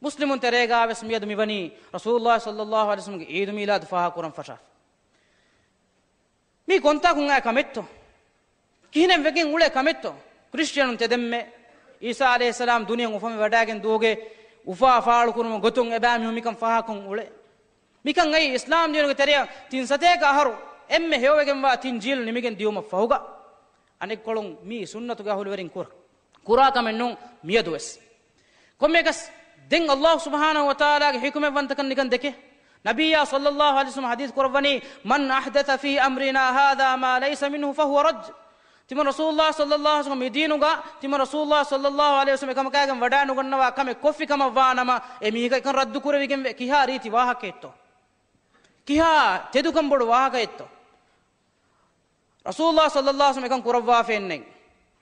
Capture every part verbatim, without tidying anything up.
މުސްލިމުން ތެރޭގާވެސް މިއަދު މިވަނީ ރަސޫލުﷲ ޞައްލަﷲ ޢަލައިހި ވަސައްލަމްގެ ޢީދު މީލާދު ފާހަގަކުރަން ފަށާފަ. މީ ކޮންތާކުން އާ ކަމެއްތޯ؟ ކިހިނެއް ވެގެން އުޅޭ ކަމެއްތޯ؟ ކްރިސްޓިއަނުން ތެދެންމެ ޢީސާ ޢަލައިހިއްސަލާމް ދުނިޔެއަށް އުފަންވެ ވަޑައިގެން ދުވަހުގެ އުފާ ފާޅުކުރުމުގެ ގޮތުން އެބައިމީހުން މިކަން ފާހަގަކޮށް އުޅޭ. މިކަން އައީ އިސްލާމް ދީނުގެ ތެރެއަށް ތިން ސަތޭކަ އަހަރު އެންމެ ހެޔޮވެގެންވާ ތިން ޖީލު ނިމިގެން ދިޔުމަށް ފަހުގަ. އަނެއްކޮޅުން މީ ސުންނަތުގެ އަހުލުވެރިން ކުރ-، ކުރާ ކަމެއް ނޫން މިއަދުވެސް. ކޮންމެއަކަސް ދެން ﷲ ސުބްޙާނަހޫ ވަތަޢާލާގެ ޙިކުމަތްވަންތަކަން ނިކަން ދެކޭ. ނަބިއްޔާ ޞައްލަﷲ ޢަލައިހި ވަސައްލަމަ ޙަދީޘް ކުރައްވަނީ، "من أحدث في أمرنا هذا ما ليس منه فهو رد." ތިމަން ރަސޫލުﷲ ޞައްލަﷲ ޢަލައިހި ވަސައްލަމަ މި ދީނުގަ، ތިމަން ރަސޫލުﷲ ޞައްލަﷲ ޢަލައިހި ވަސައްލަމަ އެކަމަކާގެން ވަޑައިނުގަންނަވާ ކަމެއް ކޮށްފި ކަމަށް ވާނަމަ، އެ މީހަކަށް އެކަން ރައްދު ކުރެވިގެންވޭ. ކިހާ ރީތި ވާހަކައެއްތޯ؟ ކިހާ ތެދުކަން ބޮޑު ވާހަކައެއްތޯ؟ ރަސޫލުﷲ ޞައްލަﷲ ޢަލައިހި ވަސައްލަމަ އެކަން ކުރައްވާފައެއްނެތް.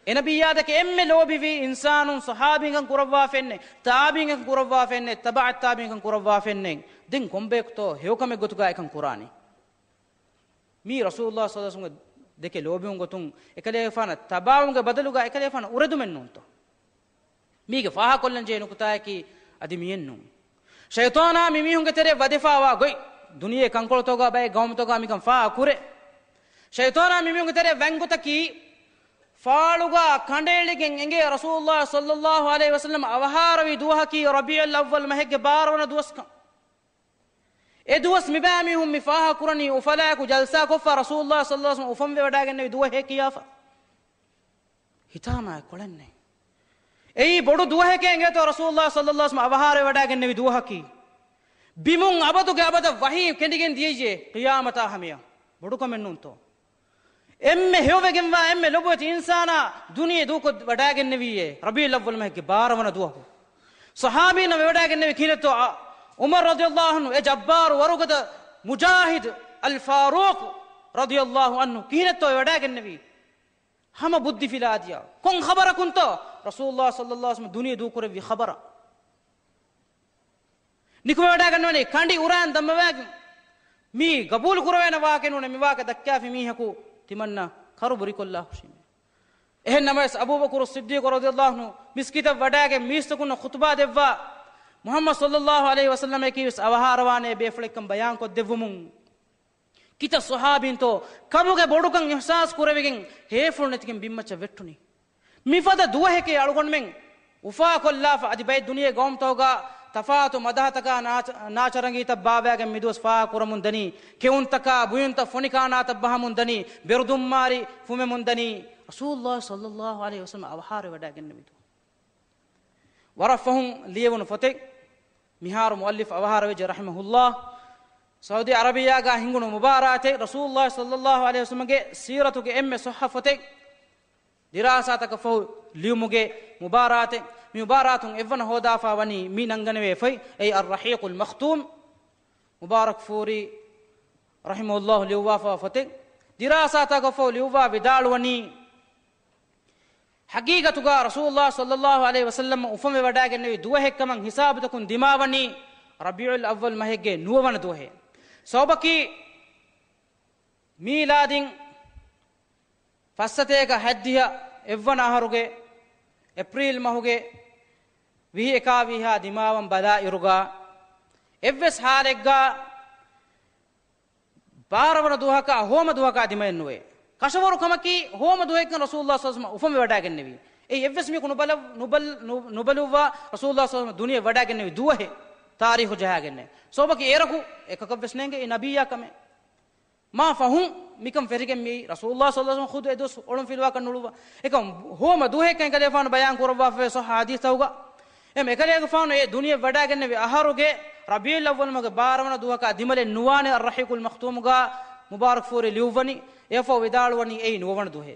އެ ނަބިއްޔާ ދެކެ އެންމެ ލޯބިވި އިންސާނުން ޞަޙާބީން އެކަން ކުރައްވާފައެއްނެތް. ތާބިޢީން އެކަން ކުރައްވާފައެއްނެތް. ތަބަޢައް ތާބިޢީން އެކަން ކުރައްވާފައެއްނެތް. ދެން ކޮންބަޔަކުތޯ ހެޔޮކަމެއް ގޮތުގަ އެކަން ކުރާނީ؟ މީ ރަސޫލުﷲ ޞައްލަﷲ ޢަލައިހި ވަސައްލަމަ ދެކެ ލޯބިވުން ގޮތުން އެކަލޭގެފާނަށް ތަބާވުމުގެ ބަދަލުގަ އެކަލޭގެފާނަށް އުރެދުމެއް ނޫންތޯ؟ މީގެ ފާހަގަކޮށްލަންޖެހޭ ނުކުތާއަކީ އަދި މިއެއްނޫން. ޝައިޠާނާ މިމީހުންގެ ތެރޭ ވަދެފާވާ ގޮތް، ދުނިޔެ ކަންކޮޅުތަކުގަ ބައެއް ގައުމުތަކުގަ މިކަން ފާހަގަކުރޭ. ޝައިޠާނާ މިމީހުންގެ ތެރޭ ވަންގޮތަކީ، ފާޅުގަ ކަނޑައެޅިގެން އެނގޭ ރަސޫލުﷲ ޞައްލަﷲ ޢަލައިހި ވަސައްލަމަ އަވަހާރަވި ދުވަހަކީ ރަބީޢުލް އައްވަލް މަހެއްގެ ބާރަ ވަނަ ދުވަސްކަން. އެ ދުވަސް މިބައިމީހުން މި ފާހަގަކުރަނީ އުފަލާއެކު ޖަލްސާކޮށްފަ ރަސޫލުﷲ ޞައްލަﷲ ޢަލައިހި ވަސައްލަމަ އުފަންވެވަޑައިގެންނެވި ދުވަހޭ ކިޔާފަ. ހިތާމައެއް ކޮޅެއްނެތް. އެއީ ބޮޑު ދުވަހެކޭ އެނގޭތޯ ރަސޫލުﷲ ޞައްލަﷲ ޢަލައިހި ވަސައްލަމަ އަވަހާރަވެވަޑައިގެންނެވި ދުވަހަކީ. ބިމުން އަބަދުގެ އަބަދަށް ވަޙީ ކެނޑިގެން ދިޔައީ ޤިޔާމަތާ ހަމަޔަށް. ބޮޑުކަމެއް ނޫންތޯ؟ އެންމެ ހެޔޮވެގެންވާ އެންމެ ލޮބުވެތި އިންސާނާ ދުނިޔެ ދޫކޮށް ވަޑައިގެންނެވީއޭ ރަބީޢުލް އައްވަލް މަހެއްގެ ބާރަ ވަނަ ދުވަހު. ޞަޙާބީންނަށް ވެވަޑައިގެންނެވި ކިހިނެއްތޯ؟ އަ، ޢުމަރު ރަޟިޔަﷲ ޢަންހު، އެ ޖައްބާރު ވަރުގަދަ މުޖާހިދު އަލް ފާރޫޤު ރަޟިޔަﷲ ޢަންހު ކިހިނެއްތޯ ވެވަޑައިގެންނެވީ؟ ހަމަ ބުއްދި ފިލާދިޔަ. ކޮން ޚަބަރަކުންތޯ؟ ރަސޫލުﷲ ޞައްލަﷲ ޢަލައިހި ވަސައްލަމަ ދުނިޔެ ދޫކުރެއްވި ޚަބަރަށް. ނިކުމެވަޑައިގަންނަވަނީ ކަނޑި އުރާން ދަންމަވާގެން. މީ ގަބޫލު ކުރެވޭނެ ވާހަކަ ނޫނޭ، މި ވާހަކަ ދައްކާފި މީހަކު ތިމަންނަ ކަރު ބުރިކޮށްލާ ހުށީމޭ. އެހެން ނަމަވެސް އަބޫބަކުރު ޞިއްދީޤު ރަޟިޔަﷲ ޢަންހު މިސްކިތަށް ވަޑައިގެން މީސްތަކުންނަށް ޚުޠުބާ ދެއްވާ، މުޙައްމަދު ޞައްލަﷲ ޢަލައިހި ވަސައްލަމައަކީވެސް އަވަހާރަވާނޭ ބޭފުޅެއްކަން ބަޔާންކޮށްދެއްވުމުން، ކިތައް ޞަޙާބީންތޯ ކަމުގެ ބޮޑުކަން އިޙްސާސް ކުރެވިގެން ހޭފުޅު ނެތިގެން ބިންމައްޗަށް ވެއްޓުނީ. މިފަދަ ދުވަހެކޭ އަޅުގަނޑުމެން އުފާކޮށްލާފަ އަދި ބައެއް ދުނިޔެ ގައުމުތަކުގަ ތަފާތު މަދަހަތަކާ ނާޗަ-، ނާޗަރަނގީތައް ބާއްވައިގެން މިދުވަސް ފާހަގަކުރަމުން ދަނީ، ކެއުންތަކާ ބުޔުންތައް ފޮނިކާނާތައް ބަހަމުން ދަނީ، ބެރުދުންމާރި ފުމެމުން ދަނީ، ރަސޫލުﷲ ޞައްލަﷲ ޢަލައިހި ވަސައްލަމަ އަވަހާރަވެވަޑައިގެންނެވި ދުވަހު. ވަރަށް ފަހުން ލިޔެވުނު ފޮތެއް. މިހާރު މުއައްލިފް އަވަހާރަވެއްޖެ ރަޙިމަހުﷲ. ސައުދީ ޢަރަބިއްޔާގަ ހިނގުނު މުބާރާތެއް، ރަސޫލުﷲ ޞައްލަﷲ ޢަލައިހި ވަސައްލަމަގެ ސީރަތުގެ އެންމެ ޞައްޙަ ފޮތެއް. ދިރާސާތަކަށް ފަހު ލިޔުމުގެ މުބާރާތެއް. މި މުބާރާތުން އެއްވަނަ ހޯދާފަ ވަނީ މި ނަންގަނެވޭ ފޮތް، އެއީ އައްރަޙީޤުލް މަޚްތޫމް. މުބާރަކްފޫރީ ރަޙިމަހުﷲ ލިޔުއްވާފަ ފޮތެއް. ދިރާސާތަކަށް ފަހު ލިޔުއްވާ ވިދާޅުވަނީ، ޙަޤީޤަތުގަ ރަސޫލުﷲ ޞައްލަﷲ ޢަލައިހި ވަސައްލަމަ އުފަންވެވަޑައިގެންނެވި ދުވަހެއްކަމަށް ހިސާބުތަކުން ދިމާވަނީ ރަބީޢުލް އައްވަލް މަހެއްގެ ނުވަވަނަ ދުވަހޭ. ސަބަބަކީ، މީލާދީން ފައްސަތޭކަ ހަތްދިހަ އެއްވަނަ އަހަރުގެ އޭޕްރީލް މަހުގެ ވިހި އެކާވީހާ ދިމާވަން ބަލާއިރުގަ، އެއްވެސް ހާލެއްގަ ބާރަ ވަނަ ދުވަހަކާ ހޯމަ ދުވަހަކާ ދިމައެއް ނުވޭ. ކަށަވަރު ކަމަކީ، ހޯމަ ދުވަހެއްކަން ރަސޫލުﷲ ޞައްލަﷲ ޢަލައިހި ވަސައްލަމަ އުފަންވެވަޑައިގެންނެވީ. އެއީ އެއްވެސް މީހަކު ނުބަލަ-، ނުބަލް-، ނު-، ނުބަލުއްވާ ރަސޫލުﷲ ޞައްލަﷲ ޢަލައިހި ވަސައްލަމަ ދުނިޔެ ވަޑައިގެންނެވި ދުވަހެއް ތާރީޚު ޖަހާގެންނެއް. ސަބަބަކީ އޭރަކު އެކަކަށްވެސް ނޭނގެ އެ ނަބިއްޔާ ކަމެއް. މާ ފަހުން މިކަން ފެށިގެން މިއީ ރަސޫލުﷲ ޞައްލަﷲ ޢަލައިހި ވަސައްލަމަ ޚުދު އެ ދުވަސް އޮޅުން ފިލުވާކަށް ނުޅުއްވާ. އެކަމް ހޯމަ ދުވަހެއްކަން އެކަލޭގެފާނު ބަޔާން ކުރައްވާފައިވޭ ޞައްޙަ ޙަދީޘްތަކުގަ. އެމް އެކަލޭގެފާނު އެ ދުނިޔެ ވަޑައިގެންނެވި އަހަރުގެ ރަބީޢުލް އައްވަލް މަހުގެ ބާރަ ވަނަ ދުވަހަކާ ދިމަލެއް ނުވާނެ އައްރަޙީޤުލް މަޚްތޫމުގަ މުބާރަކްފޫރީ ލިޔުއްވަނީ. އެއަށްފަހު ވިދާޅުވަނީ އެއީ ނުވަވަނަ ދުވަހޭ.